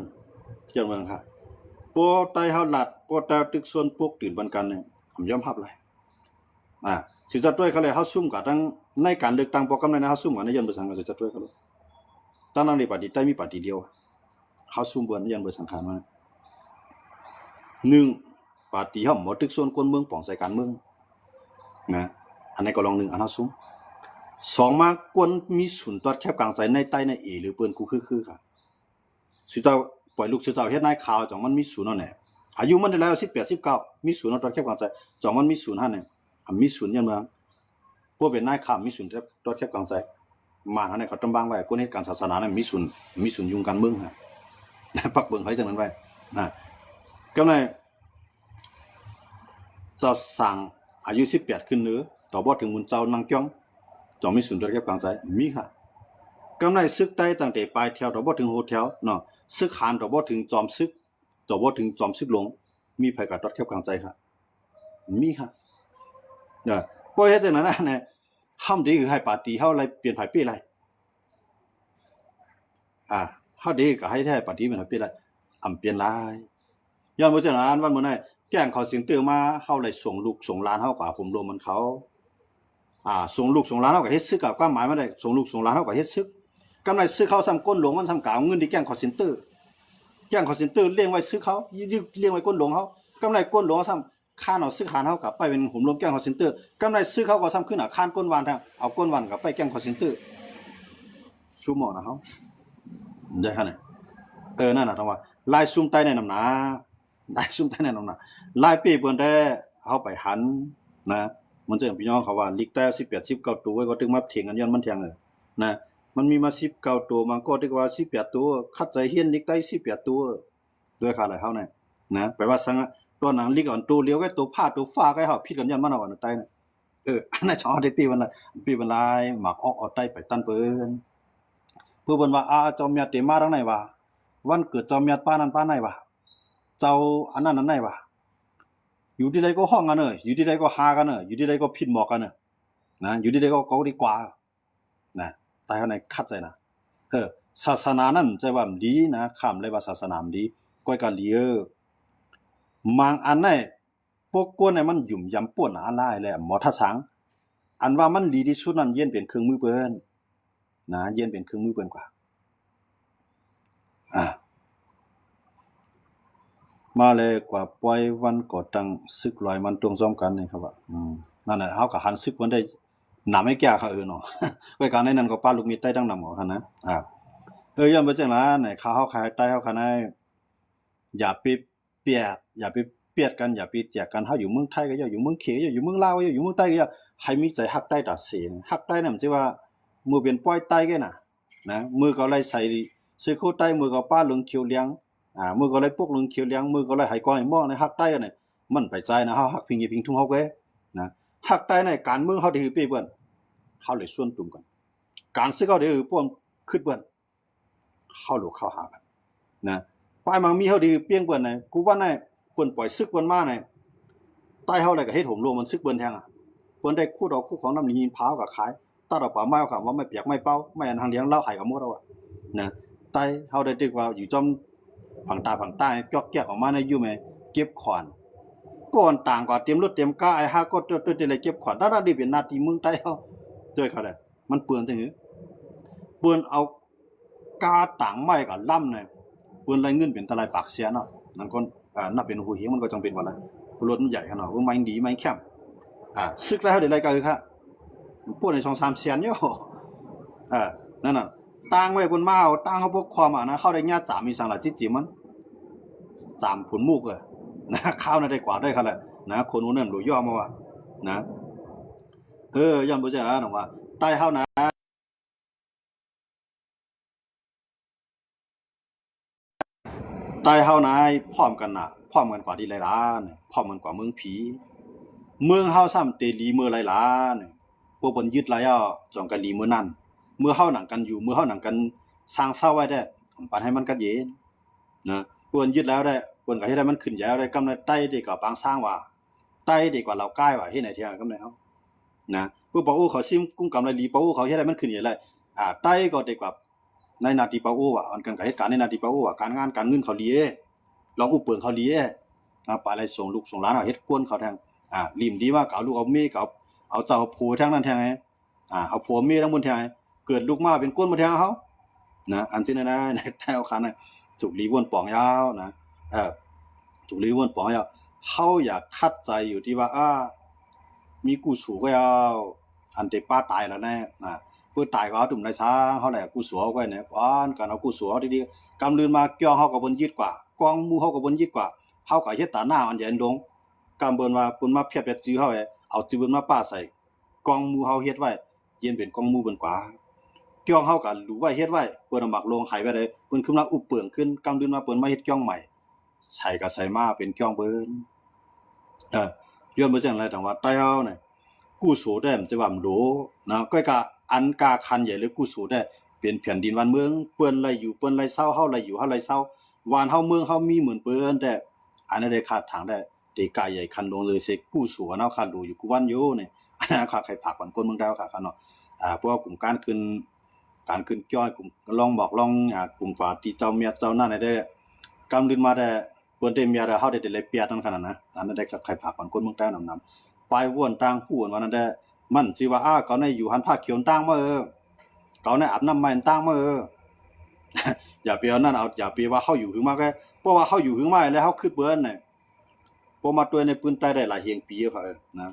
ຈັ່ງເບິ່ງຄ່ະ ພວກໃຕ້ເຮົາລັດ ພວກໃຕ້ຕຶກຊວນ ພວກຕື່ນບັນກັນນີ້ ອຳຍອມຮັບຫຼາຍ ອາ ຊິຈັດດ້ວຍເຂົາແລ້ວ ເຮົາຊຸ່ມກັນທັງໃນການເລືອກຕັ້ງ ພວກກຳໃນເຮົາຊຸ່ມກັນ ໃນຍ້ອນເບີສັງກະຊິຈັດດ້ວຍເຂົາ ຕັ້ງນັ້ນເດ ປາຕີໃຕ້ມີປາຕີດຽວ ເຮົາຊຸ່ມເບິ່ນ ຍ້ອນເບີສັງຂາມາ ໜຶ່ງ ປາຕີເຮົາບໍ່ຕຶກຊວນຄົນເມືອງປອງໃສ່ການເມືອງນະ ອັນນີ້ກໍລອງໜຶ່ງ ອັນເຮົາຊຸ່ມ ສອງ ມາ ຄວນມີສູນຕອດແຄບກາງໃຈໃນໃຕ້ໃນເອ ຫຼືເປີ້ນກູຄືໆ ຄ່ະ ສຸເຈົ້າປ່ອຍລູກສຸເຈົ້າເຮັດນາຍຂາວ ຈ່ອງມັນມີສູນເອົາແນ່ ອາຍຸມັນໄດ້ຫຼາຍ ສິບແປດ ສິບເກົ້າ ມີສູນເອົາຕອດແຄບກາງໃຈ ຈ່ອງມັນມີສູນຫັ້ນແນ່ ອາ ມີສູນຍ້ອນວ່າ ພວກເປັນນາຍຂ້າມີສູນຕອດແຄບກາງໃຈ ມານເຮົາໃນເຂົາຕ້ອງວາງໄວ້ ຄົນເຮັດການສາສະໜານັ້ນມີສູນ ມີສູນຍຸງການເມືອງຫັ້ນ ປັກເບິ່ງໃຜຈັ່ງນັ້ນໄວ້ນະ ກຳໃນ ເຈົ້າສ້າງອາຍຸສິບແປດຂຶ້ນເນີ ຕໍ່ບໍ່ເຖິງໝູນເຈົ້ານັ່ງຈ້ອງ ຕ້ອງມີສູນຕອດແຄບກາງໃຈ ມີຄ່ະ. ກຳໄລສຶກໄຕ້ຕັ້ງແຕ່ປາຍແຖວຕໍ່ບໍ່ເຖິງຫົວແຖວເນາະ, ສຶກຫານຕໍ່ບໍ່ເຖິງຈອມຊຶກ, ຕໍ່ບໍ່ເຖິງຈອມຊຶກຫຼວງ, ມີໃຜກະຕອດແຄບກາງໃຈຄ່ະ? ມີຄ່ະ. ເອີ ບໍ່ເຮັດຈັ່ງນັ້ນນະ ເຮົາຊິໃຫ້ປາຕີເຮົາໄລ່ປ່ຽນຜາຍເປ້ໄລ່. ອາ ເຮົາເດກະໃຫ້ແທ້ປານທີ່ມັນເປັນລະ ອຳປ່ຽນຫຼາຍ. ຍ້ອນບໍ່ເຊັ່ນນັ້ນ ວັນມື້ໃນແກ້ງຄອລເຊັນເຕີມາ ເຮົາໄດ້ສົ່ງລູກສົ່ງຫຼານເຮົາກະໂຮມລົມນຳເຂົາ. ອາ ສົ່ງລູກສົ່ງຫຼານເຮົາກະເຮັດຊຶກ ກະຄວາມໝາຍມັນໄດ້ ສົ່ງລູກສົ່ງຫຼານເຮົາກະເຮັດຊຶກ. ກຳໄລຊຶກເຮົາຊ້ຳ ກົນຫຼວງມັນຊ້ຳກະເອົາເງິນທີ່ແກ້ງຄອລເຊັນເຕີ ແກ້ງຄອລເຊັນເຕີລ້ຽງໄວ້ຊຶກເຮົາ ຍຶດລ້ຽງໄວ້ກົນຫຼວງເຮົາ. ກຳໄລກົນຫຼວງເຮົາຊ້ຳ ຄານເອົາຊຶກຫານເຮົາກະໄປເປັນໂຮມລົມແກ້ງຄອລເຊັນເຕີ. ກຳໄລຊຶກເຮົາກະຊ້ຳຂຶ້ນ ອາ ຄານກົນບ້ານ ເອົາກົນບ້ານກະໄປແກ້ງຄອລເຊັນເຕີ. ຊຸມໝໍນະເຮົາ ໄດ້ຂະແນນ ເອີ ນັ້ນນະ ຕ້ອງວ່າຫຼາຍຊຸມໄຕ້ແນະນຳນາ ຫຼາຍຊຸມໄຕ້ແນະນຳນາ ຫຼາຍປີເພິ່ນແຕ່ເຮົາໄປຫັນນະ. ມັນເຊິ່ງພີ່ນ້ອງເຂົາວ່າ ລິກແຕສິບແປດ ສິບເກົ້າໂຕ ກໍຕຶງມາຖຽງກັນຍ້ອນມັນຖຽງ ເອີ ນະ. ມັນມີມາສິບເກົ້າໂຕ ບາງກໍຕຶກວ່າສິບແປດໂຕ ຂັດໃຈຮຽນລິກໄຕສິບແປດໂຕ. ດ້ວຍຄ່າຫຼາຍເຮົານະ ນະ ແປວ່າສັງ ຕອນນັ້ນລິກອັນໂຕຫຼຽວກັບໂຕພ້າໂຕຟ້າກັບເຮົາ ຜິດກັນຍ້ອນມັນເອົາອັນໃຕ້ນະ. ເອີ ອັນນັ້ນສອງເຮົາໄດ້ປີ້ເພິ່ນລະ ປີ້ເພິ່ນຫຼາຍ ໝາກອອກເອົາໄຕ້ໄປຕັນເພິ່ນ. ເພື່ອເພິ່ນວ່າ ອາ ເຈົ້າແມ່ນເຕມາທາງໃນຫວາ ວັນເກີດເຈົ້າແມ່ນປານນັ້ນປານໃນຫວາ ເຈົ້າອັນນັ້ນອັນໃນຫວາ ຢູ່ທີ່ໃດກໍຮ້ອງກັນເອີ ຢູ່ທີ່ໃດກໍຫາກັນເອີ ຢູ່ທີ່ໃດກໍຜິດໝອກກັນເອີ ນະ ຢູ່ທີ່ໃດກໍເກົາດີກວ່າ. ນະ ຕາຍເຮົາໃນຂັດໃຈນະ ເອີ ສາສະໜານັ້ນໃຈວ່າມັນດີນະ ຂ້າມເລີຍວ່າສາສະໜາມັນດີ ກ້ອຍກະດີ ເອີ ມາງອັນໃນພວກກວນໃນມັນຫຍຸ້ມຢຳປ່ວນອາຫຼາຍແລະ ໝໍທັດສັງ ອັນວ່າມັນດີທີ່ສຸດນັ້ນ ຢ້ຽນເປັນເຄື່ອງມືເພິ່ນນະ ຢ້ຽນເປັນເຄື່ອງມືເພິ່ນກວ່າ ອາ ມາແລກວ່າປ່ອຍວັນກໍ່ຕັ້ງ ສຶກລອຍມັນຕົງຊ້ອມກັນນີ້ ເຂົາວ່າ ອືມ ນັ້ນແຫຼະ ເຮົາກະຫັນສຶກເພິ່ນໄດ້ນຳໃຫ້ແກ່ເຂົາເອີເນາະ ໄວ້ການໃນນັ້ນກໍປາລູກມີດໄຕ້ຕັ້ງນຳເຂົາຫັ້ນນະ ອາ ເອີ ຍ້ອນເປັນຈັ່ງນັ້ນ ໃນຂ່າວເຮົາຂາຍໃຕ້ເຮົາຂະນາຍ ຢ່າໄປປຽດ ຢ່າໄປປຽດກັນ ຢ່າໄປແຈກກັນ ເຮົາຢູ່ເມືອງໄທກໍຢ່າ ຢູ່ເມືອງເຂກໍຢ່າ ຢູ່ເມືອງລາວກໍຢ່າ ຢູ່ເມືອງໃຕ້ກໍຢ່າ ໃຫ້ມີໃຈຮັກໃຕ້ຕາເສນ ຮັກໃຕ້ນຳ ຈັ່ງວ່າ ມື້ເປັນປ່ອຍໃຕ້ແກ່ນະ ນະ ມື້ເຂົາໄລ່ໃສ່ເສື້ອໂຄໄຕ້ ມື້ເຂົາປະເຫຼືອງຂຽວເຫຼືອງ ອາ ມື້ເຂົາໄລ່ປົກເຫຼືອງຂຽວເຫຼືອງ ມື້ເຂົາໄລ່ໄຫກອງໄຫໝອງໃນຮັກໃຕ້ນະ ມັນໄປໃຈນະ ເຮົາຮັກພິງເຍພິງທຸງເຮົາເກ ນະ ຮັກໃຕ້ໃນການເມືອງເຮົາໄດ້ຄືເປ້ເພິ່ນ ເຮົາໄດ້ຊວນຕຸມກັນ ການຊຶກເຮົາໄດ້ຄືພວກຄຶດເພິ່ນ ເຮົາໂລເຂົ້າຫາກັນນະ ປາຍມັງມີເຮົາໄດ້ຄືປຽງເພິ່ນນະ ກູວ່ານະ ເພິ່ນປ່ອຍຊຶກເພິ່ນມານະ ໃຕ້ເຮົາແລ້ວກໍເຮັດໂຮມໂລມມັນຊຶກເພິ່ນແທງ ອາ ເພິ່ນໄດ້ຂຸດເອົາຄູ່ຂອງນ້ຳຫີນຜາເຮົາກໍຂາຍ ຕັດເອົາປ່າໄມ້ເຮົາກໍວ່າໄມ້ປຽກໄມ້ເປົ່າ ໄມ້ອັນທາງຫຼຽງລາວໃຫ້ກໍໝົດເອົາ ນະ ໃຕ້ເຮົາໄດ້ຕຶກວ່າຢູ່ຈອມຜັງຕາຜັງໃຕ້ ຈອກແຈກອອກມາໃນຢູ່ແມ່ເກັບຂອນ ກ່ອນຕ່າງກໍເຕັມລົດເຕັມກາ ໄອ້ຫາກໍຕົວໆ ໄດ້ເກັບຂອນ ນັ້ນນີ້ເປັນໜ້າທີ່ເມືອງໃຕ້ເຮົາ ໂດຍເຂົາໄດ້ ມັນເປື້ອນຈັ່ງນີ້ ເພິ່ນເອົາ ກາຕ່າງໄມ້ກະລຳນະ ເພິ່ນໄດ້ເງິນເປັນຕະຫຼາຍປາກແສນເນາະ ນັ້ນຄົນ ອາ ນັບເປັນຫົວເຮງ ມັນກໍຈັ່ງເປັນວ່າລະ ລົດມັນໃຫຍ່ຫັ້ນເນາະ ເບິ່ງໄມ້ດີໄມ້ແຄມ ອາ ຊຶກແລ້ວເຮົາໄດ້ໄລ່ກະຄືຄະ ພວກໃນສອງສາມແສນຢູ່ ເອີ ນັ້ນນະ ຕ່າງໄວ້ເພິ່ນມາເອົາ ຕ່າງເຮົາປົກຄອງມານະ ເຮົາໄດ້ຍາດຈາມອີ່ສັງລະຈິດຈິມັນ ຈາມຜົນມຸກ ເອີ ນະ ຄາວນັ້ນໄດ້ກວ່າໄດ້ຄັນລະ ນະ ຄົນຜູ້ນັ້ນຫຼູຍອມມາວ່າ ນະ ເອີ ຢ້ານບໍ່ໃຊ່ອາ ນ້ອງວ່າ ໃຕ້ເຮົານະ ໃຕ້ເຮົານາຍ ພ້ອມກັນນະ ພ້ອມກັນກວ່າທີ່ໄລລານ ພ້ອມກັນກວ່າເມືອງຜີ ເມືອງເຮົາຊ້ຳເຕລີເມືອໄລລານ ພວກເພິ່ນຍຶດໄລອອກ ຈອງກັນລີເມືອນັ້ນ ເມື່ອເຮົາໜັງກັນຢູ່ ເມື່ອເຮົາໜັງກັນສ້າງເສົາໄວ້ແທ້ ປັນໃຫ້ມັນກັດເຢັນນະ ເພິ່ນຍຶດແລ້ວໄດ້ ເພິ່ນກໍເຮັດໃຫ້ມັນຂຶ້ນໃຫຍ່ໄດ້ ກຳໃນໃຕ້ດີກວ່າປາງຊ້າງວ່າ ໃຕ້ດີກວ່າລາວກາຍວ່າ ເຮັດໃຫ້ແທ້ກຳໃນເຮົານະ ພວກປາໂອ້ເຂົາຊິມກຸ້ມກຳໄລລີ ປາໂອ້ເຂົາເຮັດໃຫ້ມັນຂຶ້ນໃຫຍ່ໄດ້ ອາ ໃຕ້ກໍດີກວ່າ ໃນໜ້າທີ່ປາໂອ້ວ່າ ອັນກັນກະເຮັດການໃນໜ້າທີ່ປາໂອ້ວ່າ ການງານການເງິນເຂົາດີເດ້ ລອງອຸເປີງເຂົາດີເດ້ ນະ ປາໄລສົ່ງລູກສົ່ງຫຼານເຮົາເຮັດກົນເຂົາແທງ ອາ ລິມດີວ່າກະເອົາລູກເອົາເມຍ ກະເອົາ ເອົາເຈົ້າເອົາຜົວແທງນັ້ນແທງ ອາ ເອົາຜົວເມຍທັງໝົດແທງ ເກີດລູກມາເປັນກົນໝົດແທງເຮົາ ນະ ອັນຊີ້ນະ ນະ ແຕ່ເອົາຄັນນະ ສຸກລີວນປອງຍາວນະ ເອີ ສຸກລີວນປອງຍາວ ເຮົາຢາກຂັດໃຈຢູ່ທີ່ວ່າ ອາ ມີກູ້ສູ້ກໍເອົາ ອັນເຕປ້າຕາຍແລ້ວແນ່ ນະ ເພິ່ນຕາຍກໍເອົາຕຸ່ມໄດ້ຊາ ເຮົາແຫຼະກູ້ສູ້ເອົາໄວ້ແນ່ ກ່ອນການເອົາກູ້ສູ້ເຮົາດີໆ ກຳລື່ນມາກ້ອງເຮົາກໍເພິ່ນຍຶດກວ່າ ກ້ອງໝູ່ເຮົາກໍເພິ່ນຍຶດກວ່າ ເຮົາກໍເຮັດຕາໜ້າອັນໃຫຍ່ອັນຫຼວງ ກຳເພິ່ນວ່າເພິ່ນມາພຽບແບບຈື່ເຮົາ ເອົາຈື່ເພິ່ນມາປະໃສ່ ກ້ອງໝູ່ເຮົາເຮັດໄວ້ ຢ້ຽນເປັນກ້ອງໝູ່ເພິ່ນກວ່າ ກ້ອງເຮົາກໍຫຼູໄວ້ເຮັດໄວ້ ເພິ່ນເອົາໝາກໂລງໄຫໄປໄດ້ ເພິ່ນຂຶ້ນມາອຸບເປິງຂຶ້ນ ກຳດື່ນມາເພິ່ນມາເຮັດກ້ອງໃໝ່ ໃສ່ກໍໃສ່ມາເປັນກ້ອງເພິ່ນ ເອີ ຍ້ອນເປັນຈັ່ງໃດ ຈັ່ງວ່າໃຕ້ເຮົານີ້ ກຸໂສແທ້ ມັນຈະວ່າໂຫຼເນາະ ກ້ອຍກະອັນກາຄັນໃຫຍ່ເລີຍ ກຸໂສແທ້ ເປັນແຜ່ນດິນບ້ານເມືອງ ເພິ່ນໄດ້ຢູ່ເພິ່ນໄດ້ເຊົາ ເຮົາໄດ້ຢູ່ເຮົາໄດ້ເຊົາ ບ້ານເຮົາເມືອງເຮົາມີເໝືອນເພິ່ນແທ້ ອັນນັ້ນໄດ້ຄາດຖາງໄດ້ ເຕກາໃຫຍ່ຄັນຫຼວງເລີຍເສ ກຸໂສເນາະ ຄາດໂຫຼຢູ່ກູວັນຢູ່ນີ້ ອັນນັ້ນຂ້າໃຫ້ຝາກປັນຄົນເມືອງໄທເຮົາຄ່ະເນາະ ອາ ເພາະວ່າກຸ່ມການຂຶ້ນ ການຂຶ້ນຈ້ອຍ ກຸ່ມລອງໝອກລອງ ອາ ກຸ່ມກວ່າທີ່ເຈົ້າແມ່ເຈົ້ານັ້ນໄດ້ ກຳລຶນມາແຕ່ ເພິ່ນໄດ້ເມຍແລ້ວ ເຮົາໄດ້ ໄດ້ເປຍດນັ້ນຂະໜາດນະ ອັນນັ້ນໄດ້ໃຫ້ຝາກປັນຄົນເມືອງໃຕ້ນຳໆ ປາຍວນຕ່າງຮູ້ວ່ານັ້ນແດ່ ມັນຊິວ່າ ອາ ເຂົາໃນຢູ່ຫັ້ນຜ້າຂຽວຕ່າງມາເອີ ເຂົາໃນອາບນ້ຳໃໝ່ຕ່າງມາເອີ ຢ່າໄປເອົານັ້ນເອົາ ຢ່າໄປວ່າເຮົາຢູ່ຫຶງມາແກ ເພາະວ່າເຮົາຢູ່ຫຶງມາແລ້ວ ເຮົາຄຶດເບິ່ງນະ ບໍ່ມາຕົວໃນພື້ນໃຕ້ໄດ້ຫຼາຍຮຽງປີເອີ ນະ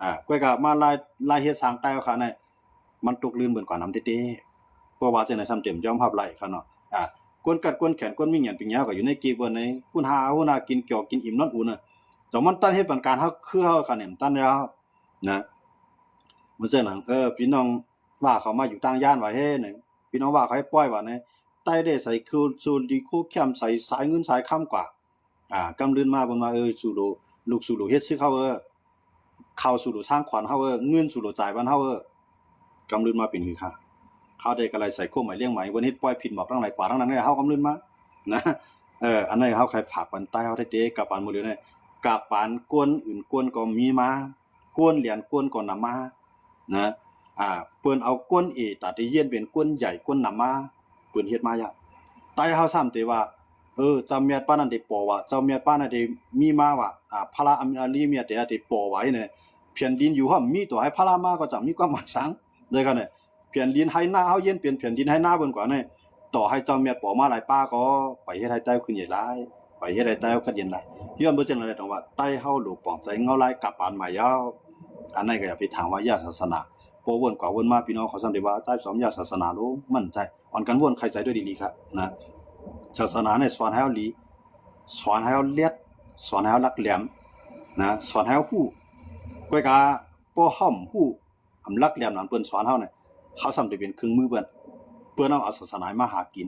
ອາ ກ້ອຍກະມາລາຍ ລາຍເຮັດສ້າງໃຕ້ເຮົາຂະໃນ ມັນຕົກລື່ນເບິດກວ່ານຳເດ້ໆ ເພາະວ່າຈັ່ງໃດຊ້ຳເຕັມຍອມຮັບໄດ້ຂະເນາະ ອາ ກວນກັດກວນແຂນ ກວນມີຫຍັງເປັນຫຍັງກໍຢູ່ໃນເກບເບິດໃນ ຄຸນຫາເອົານາກິນກຽວກິນອີ່ມນອນອຸ່ນນະ ແຕ່ມັນຕັນເຮັດປັນການເຮົາຄືເຮົາຂະແນມຕັນແລ້ວນະ ມັນເຊິ່ງໜັງ ເອີ ພີ່ນ້ອງວ່າເຂົາມາຢູ່ຕ່າງຢ່ານວ່າເຮ ພີ່ນ້ອງວ່າເຂົາໃຫ້ປ່ອຍວ່າໃນ ໃຕ້ໄດ້ໃສ່ຄືຊູລີໂຄແຄມ ໃສ່ສາຍເງິນສາຍຄຳກວ່າ ອາ ກຳລຶນມາເພິ່ນວ່າ ເອີ ສູ້ໂລ ລູກສູ້ໂລເຮັດສຶກເຮົາເອີ ເຂົ້າສູ່ໂຫຼຊ້າງຂວັນເຮົາເອີ ເງິນສູ່ໂຫຼຈ່າຍບ້ານເຮົາເອີ ກຳລຶນມາເປັນຫືຄາ ເຮົາໄດ້ກະໄລໃສ່ໂຄໝາຍລ້ຽງໝາຍ ເພິ່ນເຮັດປ່ອຍຜິດໝອກທັງຫຼາຍກວ່າທັງນັ້ນເຮົາກຳລຶນມານະ ເອີ ອັນນັ້ນເຮົາໃຫ້ຝາກປັນໃຕ້ເຮົາແທ້ໆ ກະປານມື້ເລີຍນະ ກະປານກວນອື່ນກວນກໍມີມາ ກວນແຫຼນກວນກໍນຳມານະ ອາ ເພິ່ນເອົາກວນເອຕາທີ່ຢ້ຽນເປັນກວນໃຫຍ່ກວນນຳມາ ເພິ່ນເຮັດມາຍາກ ໃຕ້ເຮົາຊ້ຳແຕ່ວ່າ ເອີ ເຈົ້າແມ່ປ້ານັ້ນໄດ້ປໍວ່າ ເຈົ້າແມ່ປ້ານັ້ນໄດ້ມີມາວ່າ ອາ ພະລາອາມີນອາລີເມຍແຕ່ໄດ້ປໍໄວ້ນະ ແຜ່ນດິນຢູ່ຫ້ອມມີ ຕໍ່ໃຫ້ພະລາມາກໍຈະມີຄວາມໝາຍສັງ ເດີກັນນະ ແຜ່ນດິນໄຮ່ນາເຮົາຢ້ຽນເປັນແຜ່ນດິນໄຮ່ນາເບິ່ງກວ່ານະ ຕໍ່ໃຫ້ເຈົ້າແມ່ປໍມາຫຼາຍປາກໍໄປເຮັດໃຫ້ໃຕ້ຂຶ້ນໃຫຍ່ຫຼາຍ ໄປເຮັດໃຫ້ໃຕ້ເຮົາຂັດແຍ່ງຫຼາຍ ຍ້ອນເບິ່ງຈັ່ງໃດຕ້ອງວ່າໃຕ້ເຮົາໂຫຼປ່ອງໃຈເງົາລາຍກັບປານໃໝ່ເອົາ ອັນນັ້ນກໍຢ່າໄປຖາມວ່າຢ່າສາສະໜາ ພໍວົນກວ່າວົນມາ ພີ່ນ້ອງເຂົາຊ້ຳໄດ້ວ່າໃຕ້ສອມຢ່າສາສະໜາໂລ ໝັ້ນໃຈ ອ່ອນກັນວົນໄຂ່ໃຈດ້ວຍດີໆ ຄັກນະ ສາສະໜານີ້ສອນໃຫ້ເຮົາດີ ສອນໃຫ້ເຮົາແລດ ສອນໃຫ້ເຮົາຫຼັກແຫຼມນະ ສອນໃຫ້ເຮົາຮູ້ ກ້ອຍກາ ພໍເຮົາຮູ້ ອຳລັກແຫຼມນັ້ນເພິ່ນສອນເຮົານີ້ ເຮົາຊ້ຳໄດ້ເປັນເຄື່ອງມືເພິ່ນ ເພິ່ນເອົາສາສະໜາມາຫາກິນ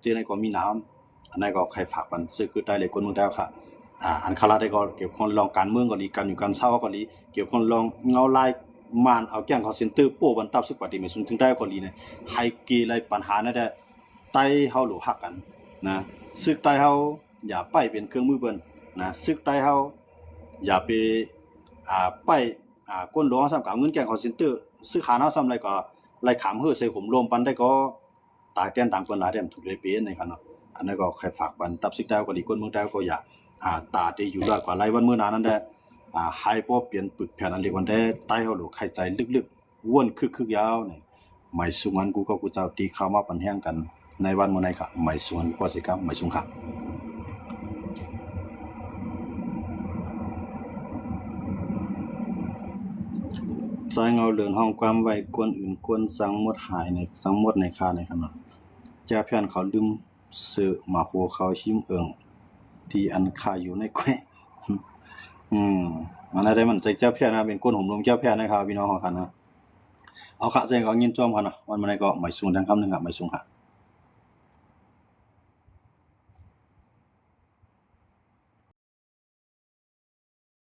ເຈົ້າໃດກໍມີນາມ ອັນນັ້ນກໍໃຫ້ຝາກປັນ ເຊິ່ງຄືໃຕ້ເລີຍຄົນເມືອງໃຕ້ເຮົາຄ່ະ ອາ ອັນຄາລາດໄດ້ກໍກ່ຽວຂ້ອງເລື່ອງການເມືອງກໍດີ ການຢູ່ການເຊົາກໍດີ ກ່ຽວຂ້ອງເລື່ອງເງົາລາຍ ມານເອົາແກ້ງຄອນເຊັນເຕີ ໂປ້ບັນຕັບ ຊຶກປະຕິເມດຊຸນ ເທິງໃຕ້ກໍດີນະ ໃຫ້ເກໄລປັນຫານັ້ນແດ່ ໃຕ້ເຮົາໂຫຼຮັກກັນນະ ຊຶກໃຕ້ເຮົາຢ່າໄປເປັນເຄື່ອງມືເພິ່ນນະ ຊຶກໃຕ້ເຮົາຢ່າໄປ ອາ ໄປ ອາ ກົ້ນຫຼວງເຮົາຊ້ຳກະເອົາເງິນແກ້ງຄອນເຊັນເຕີ ຊຶກຫານເຮົາຊ້ຳໄດ້ກໍໄລ່ຂາມເຮີໃສ່ໂຫມລົມປັນໄດ້ກໍ ຕາຍແຕ່ນຕ່າງເພິ່ນຫຼາຍແດ່ ມັນຖືກໄດ້ເປັນໃນຂະເນາະ ອັນນັ້ນກໍໃຫ້ຝາກປັນຕັບຊຶກໃຕ້ກໍດີ ຄົນເມືອງໃຕ້ກໍຢ່າ ອາ ຕາແຕ່ຢູ່ລອດກວ່າໄລ່ວັນມື້ໜ້ານັ້ນແດ່ ອາ ໃຫ້ບໍ່ປ່ຽນປຶກແຜ່ນອັນເລັກວັນແດ່ ໃຕ້ເຮົາໂລກໄຂ່ໃຈລຶກໆ ວົນຄຶກໆ ຍາວນີ້ ໄໝສູງອັນກູກໍກູເຈົ້າທີ່ເຂົ້າມາປັນແຮງກັນໃນວັນມື້ໃນກະ ໄໝສູງອັນກູກໍຊິກັບ ໄໝສູງຄ່ະ. ຊາຍເງົາເລີນຮ້ອງຄວາມໄວ້ ກວນອື່ນກວນສັງໝົດຫາຍໃນ ສັງໝົດໃນຄາໃນຄະນະ ຈາພຽນເຂົາລືມຊື້ໝາກໂຄເຂົາຫິມເອີ່ງ ທີ່ອັນຄາຢູ່ໃນກ້ວຍ ອືມ ອັນນັ້ນໄດ້ມັນໃຈຈາພຽນນະ ເປັນກົ້ນຫົມລົມຈາພຽນນະຄັບ ພີ່ນ້ອງເຮົາຄັນນະ ເອົາຄະ ຈັ່ງກໍຍິນຈອມຄັນນະ ວັນມື້ໃນກໍໄໝສູງດັ່ງຄຳໜຶ່ງຄະ ໄໝສູງຄະ.